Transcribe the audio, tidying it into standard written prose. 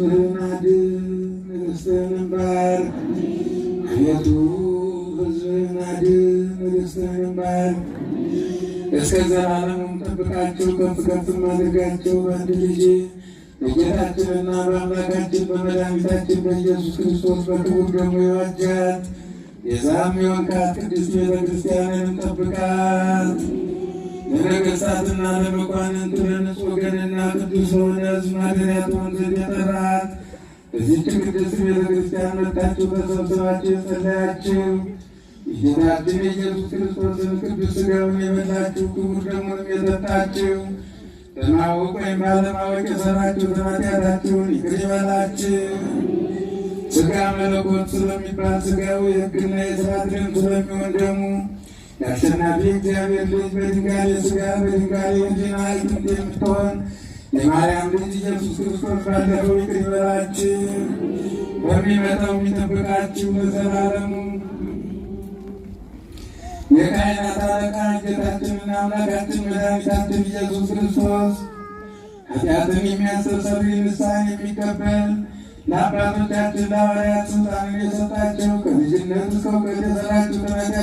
ሕዝብህን አድን፣ ርስትህንም ባርክ። አቤቱ ሕዝብህን አድን፣ ርስትህንም ባርክ። እስከ ዘላለሙም ጠብቃቸው፣ ከፍ ከፍም አድርጋቸው። በአንድ ልጅ በጌታችንና በአምላካችን በመድኃኒታችን በኢየሱስ ክርስቶስ በክቡር ደሙ የዋጃት የዛም የሆንካት ቅድስት ቤተ ክርስቲያንንም ጠብቃት። ለነገሥታትና ለመኳንንት ለንጹሕ ወገንና ቅዱስ ለሆነ ሕዝብ ማደሪያ ትሆን ዘንድ የጠራት በዚህች ቅድስት ቤተ ክርስቲያን መጥታችሁ ተሰብስባችሁ የጸለያችሁ፣ የጌታችን የኢየሱስ ክርስቶስን ቅዱስ ሥጋውን የበላችሁ፣ ክቡር ደሙንም የጠጣችሁ፣ በማወቅ ወይም ባለማወቅ የሠራችሁትን ኃጢአታችሁን ይቅር ይበላችሁ። ሥጋ መለኮት ስለሚባል ሥጋው፣ የሕግና የሥርዓት ደም ስለሚሆን ደሙ፣ የአሸናፊ እግዚአብሔር ልጅ በድንጋሌ ሥጋ በድንጋሌ ሕሊና ጥንት የምትሆን የማርያም ልጅ ኢየሱስ ክርስቶስ ባለፈው ይቅር ይበላችሁ፣ በሚመጣው የሚጠብቃችሁ ለዘላለሙ። የካህናት አለቃ ጌታችንና አምላካችን መድኃኒታችን ኢየሱስ ክርስቶስ ኃጢአትን የሚያስተሰርይ፣ ንስሐን የሚቀበል፣ ለአባቶቻችን ለሐዋርያት ስልጣንን የሰጣቸው፣ ከልጅነት እስከ እውቀት የሠራችሁትን ኃጢአታችሁን